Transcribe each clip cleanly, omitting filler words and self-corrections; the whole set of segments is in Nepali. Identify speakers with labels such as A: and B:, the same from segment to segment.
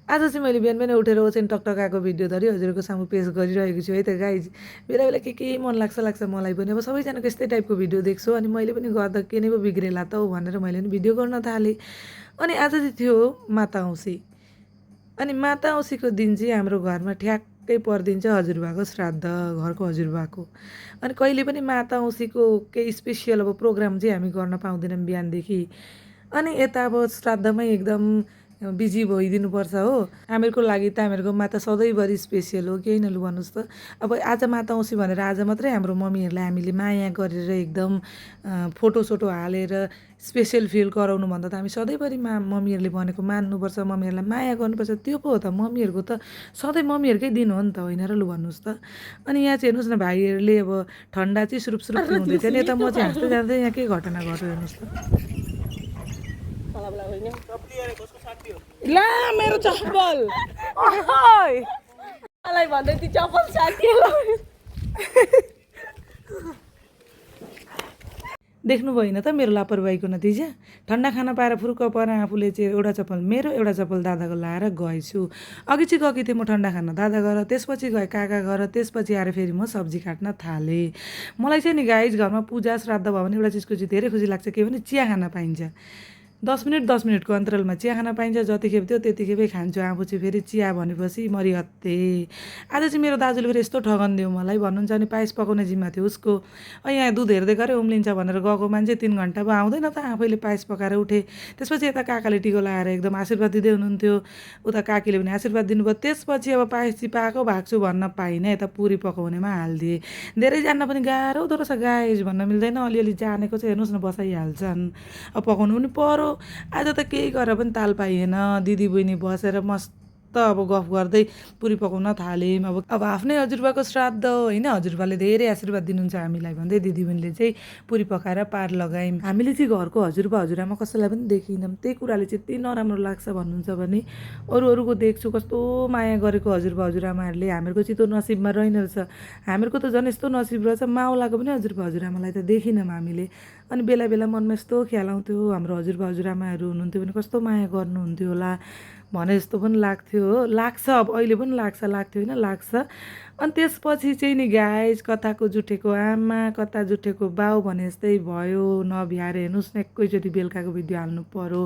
A: आज चाहिँ मैले बिहान बिहान उठेर ओछ्यान टकटकाएको भिडियो धरि हजुरको सामु पेश गरिरहेको छु है त गाइज। बेला बेला के मन लाग्छ मलाई पनि। अब सबैजनाको यस्तै टाइपको भिडियो देख्छु अनि मैले पनि गर्दा के नै पो बिग्रेला त भनेर मैले पनि भिडियो गर्न थालेँ। अनि आज चाहिँ थियो माता औँसी। अनि माता औँसीको दिन चाहिँ हाम्रो घरमा ठ्याक्कै परिदिन्छ हजुरबाको श्राद्ध, घरको हजुरबाको। अनि कहिले पनि माता औँसीको केही स्पेसियल अब प्रोग्राम चाहिँ हामी गर्न पाउँदैनौँ बिहानदेखि। अनि यता अब श्राद्धमै एकदम बिजी भइदिनुपर्छ हो। हामीहरूको लागि त हामीहरूकोमा त सधैँभरि स्पेसियल हो, केही नलु भन्नुहोस् त। अब आज माता औँसी भनेर आज मात्रै हाम्रो मम्मीहरूलाई हामीले माया गरेर एकदम फोटोसोटो हालेर स्पेसियल फिल गराउनु भन्दा त हामी सधैँभरि मम्मीहरूले भनेको मान्नुपर्छ, मम्मीहरूलाई माया गर्नुपर्छ। त्यो पो हो त मम्मीहरूको त सधैँ मम्मीहरूकै दिन हो नि त, होइन र लु भन्नुहोस् त। अनि यहाँ चाहिँ हेर्नुहोस् न भाइहरूले अब ठन्डा चाहिँ सुरुप पिउँदै थियो नि, यता म चाहिँ हाँस्दै जाँदै यहाँ के घटना घट्यो हेर्नुहोस् त। ला मेरो चप्पल
B: मलाई भन्दै ती चप्पल साथी
A: देख्नु भएन त मेरो लापरवाहीको नतिजा। ठन्डा खाना पाएर फुरुक्क पर आफूले चाहिँ एउटा चप्पल मेरो एउटा चप्पल दादाको लाएर गएछु। अघि चाहिँ गएकी थिएँ म ठन्डा खान दादा गएर, त्यसपछि गएँ काका गएर, त्यसपछि आएर फेरि म सब्जी काट्न थालेँ। मलाई चाहिँ नि गाइज घरमा पूजा श्राद्ध भयो भने एउटा चिजको चाहिँ धेरै खुसी लाग्छ, के भने चिया खान पाइन्छ। 10 मिनटको अन्तरालमा चिया खान पाइन्छ। जतिखेप त्यो त्यतिखेपै खान्छु। आफू चाहिँ फेरि चिया भनेपछि मरिहत्ते। आज चाहिँ मेरो दाजुले फेरि यस्तो ठगन दियो मलाई, भन्नुहुन्छ अनि पायस पकाउने जिम्मा थियो उसको। यहाँ दुध हेर्दै गरेँ उम्लिन्छ भनेर गएको मान्छे 3 घन्टा भयो आउँदैन त, आफैले पायस पकाएर उठेँ। त्यसपछि यता काकाले टिको लगाएर एकदम आशीर्वाद दिँदै हुनुहुन्थ्यो, उता काकीले पनि आशीर्वाद दिनुभयो। त्यसपछि अब पायस चाहिँ पाएको भाग्छु भन्न पाइनँ, यता पुरी पकाउनेमा हालिदिएँ। धेरै जान्न पनि गाह्रो हुँदो रहेछ गाइज, भन्न मिल्दैन। अलिअलि जानेको चाहिँ हेर्नुहोस् न बसाइहाल्छन्, अब पकाउनु पनि पर्यो। आज त केही गरेर पनि ताल पाइएन। दिदी बहिनी बसेर मस्त अब गफ गर्दै पुरी पकाउन थाल्यौँ। अब आफ्नै हजुरबाको श्राद्ध होइन, हजुरबाले धेरै आशीर्वाद दिनुहुन्छ हामीलाई भन्दै दिदीबहिनीले चाहिँ पुरी पकाएर पार लगायौँ। हामीले चाहिँ घरको हजुरबा हजुरआमा कसैलाई पनि देखिनौँ। त्यही कुराले चाहिँ यति नराम्रो लाग्छ भन्नुहुन्छ भने अरूको देख्छु कस्तो माया गरेको हजुरबा हजुरआमाहरूले। हामीहरूको चाहिँ त्यो नसिबमा रहेन रहेछ। हामीहरूको त झन् यस्तो नसिब रहेछ, मावलाको पनि हजुरबा हजुरआमालाई त देखिनौँ हामीले। अनि बेला बेला मनमा यस्तो ख्याल आउँथ्यो हाम्रो हजुरबा हजुरआमाहरू हुनुहुन्थ्यो भने कस्तो माया गर्नुहुन्थ्यो होला भने जस्तो पनि लाग्थ्यो हो। लाग्छ, अब अहिले पनि लाग्थ्यो होइन, लाग्छ। अनि त्यसपछि चाहिँ नि गाइज कताको जुठेको आमा कता जुठेको बाउ भने जस्तै भयो। नभ्याएर हेर्नुहोस् न एकैचोटि बेलुकाको भिडियो हाल्नु पर्यो।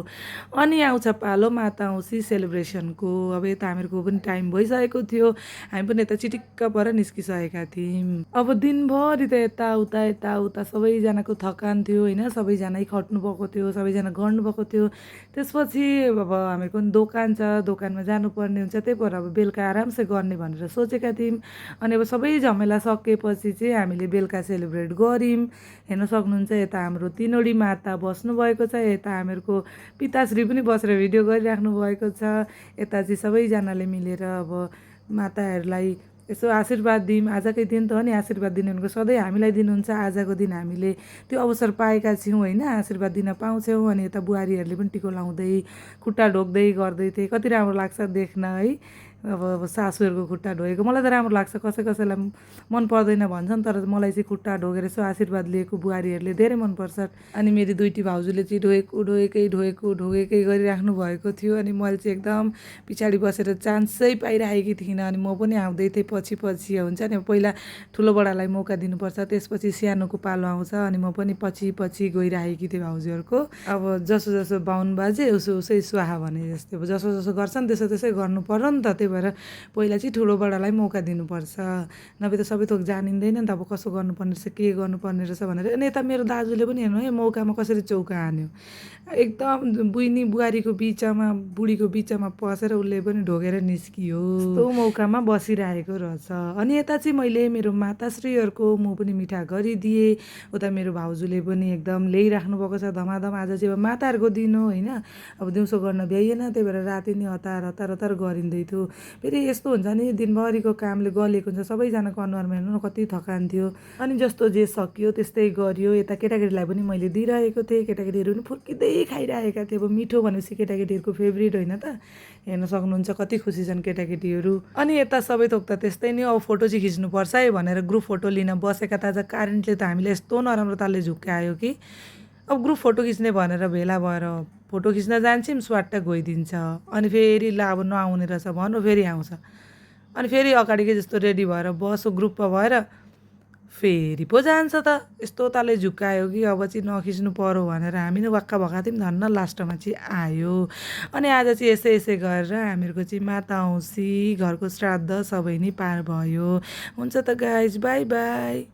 A: अनि आउँछ पालो माता औँसी सेलिब्रेसनको। अब यता हामीहरूको पनि टाइम भइसकेको थियो, हामी पनि यता चिटिक्क पर निस्किसकेका थियौँ। अब दिनभरि त यताउता सबैजनाको थकान थियो होइन, सबैजना खट्नु भएको थियो, सबैजना गर्नुभएको थियो। त्यसपछि अब हामीहरूको पनि दोकान छ, दोकानमा जानुपर्ने हुन्छ, त्यही भएर अब बेलुका आरामसे गर्ने भनेर सोचेका थियौँ। अनि अब सबै झमेला सकेपछि चाहिँ हामीले बेलुका सेलिब्रेट गऱ्यौँ। हेर्न सक्नुहुन्छ यता हाम्रो तिनवटी माता बस्नुभएको छ, यता हामीहरूको पिताश्री पनि बसेर भिडियो गरिराख्नु भएको छ। यता चाहिँ सबैजनाले मिलेर अब माताहरूलाई यसो आशीर्वाद दिउँ। आजकै दिन त हो नि, आशीर्वाद दिनु भनेको सधैँ हामीलाई दिनुहुन्छ। आजको दिन हामीले त्यो अवसर पाएका छौँ होइन, आशीर्वाद दिन पाउँछौँ। अनि यता बुहारीहरूले पनि टिको लाउँदै खुट्टा ढोक्दै गर्दै थिए, कति राम्रो लाग्छ देख्न है। अब सासूहरूको खुट्टा ढोगेको मलाई त राम्रो लाग्छ, कसैलाई मन पर्दैन भन्छन्, तर मलाई चाहिँ खुट्टा ढोगेर यसो आशीर्वाद लिएको बुहारीहरूले धेरै मनपर्छ। अनि मेरो दुईटी भाउजूले चाहिँ ढोगेकै गरिराख्नु भएको थियो। अनि मैले चाहिँ एकदम पछाडि बसेर चान्सै पाइरहेकी थिइनँ। अनि म पनि आउँदै थिएँ पछि हुन्छ नि, पहिला ठुलो बडालाई मौका दिनुपर्छ, त्यसपछि सानोको पालो आउँछ। अनि म पनि पछि गइरहेकी थिएँ भाउजूहरूको। अब जसो बाहुन बाजे उसै स्वाहा भने जस्तै, अब जसो गर्छन् त्यसै गर्नु पर्यो नि त। भएर पहिला चाहिँ ठुलो बडालाई मौका दिनुपर्छ, नभए त सबै थोक जानिँदैन नि त अब कसो गर्नुपर्ने रहेछ के गर्नुपर्ने रहेछ भनेर। अनि यता मेरो दाजुले पनि हेर्नु है मौकामा कसरी चौका हान्यो, एकदम बुहारीको बिचमा बुढीको बिचमा पसेर उसले पनि ढोगेर निस्कियो। त्यो मौकामा बसिरहेको रहेछ। अनि यता चाहिँ मैले मेरो माताश्रीहरूको म पनि मिठा गरिदिएँ। उता मेरो भाउजूले पनि एकदम ल्याइराख्नु भएको छ धमाधम। आज चाहिँ अब माताहरूको दिन हो होइन, अब दिउँसो गर्न भ्याइएन, त्यही भएर राति नै हतार गरिँदै थियो। फेरि यस्तो हुन्छ नि, दिनभरिको कामले गलेको हुन्छ, सबैजनाको अनुहारमा हेर्नु न कति थकान थियो। अनि जस्तो जे सकियो त्यस्तै गरियो। यता केटाकेटीलाई पनि मैले दिइरहेको थिएँ, केटाकेटीहरू पनि फुर्किँदै खाइरहेका थिए। अब मिठो भनेपछि केटाकेटीहरूको फेभरेट होइन त, हेर्न सक्नुहुन्छ कति खुसी छन् केटाकेटीहरू। अनि यता सबै थोक त त्यस्तै नै, अब फोटो चाहिँ खिच्नुपर्छ है भनेर ग्रुप फोटो लिन बसेका। ताजा कारेन्टले त हामीलाई यस्तो नराम्रो तालले झुक्कायो कि अब ग्रुप फोटो खिच्ने भनेर भेला भएर फोटो खिच्न जान्छौँ स्वाट्ट गइदिन्छ अनि फेरि ल अब नआउने रहेछ भन्नु फेरि आउँछ अनि फेरि अगाडिकै जस्तो रेडी भएर बसो ग्रुपमा भएर फेरि पो जान्छ त यस्तो तालले झुक्कायो कि अब चाहिँ नखिच्नु पर्यो भनेर हामी नै वाक्क भएका थियौँ धन्न लास्टमा चाहिँ आयो अनि आज चाहिँ यसै यसै गरेर हामीहरूको चाहिँ माता औँसी घरको श्राद्ध सबै नै पार भयो हुन्छ त गाइज बाई बाई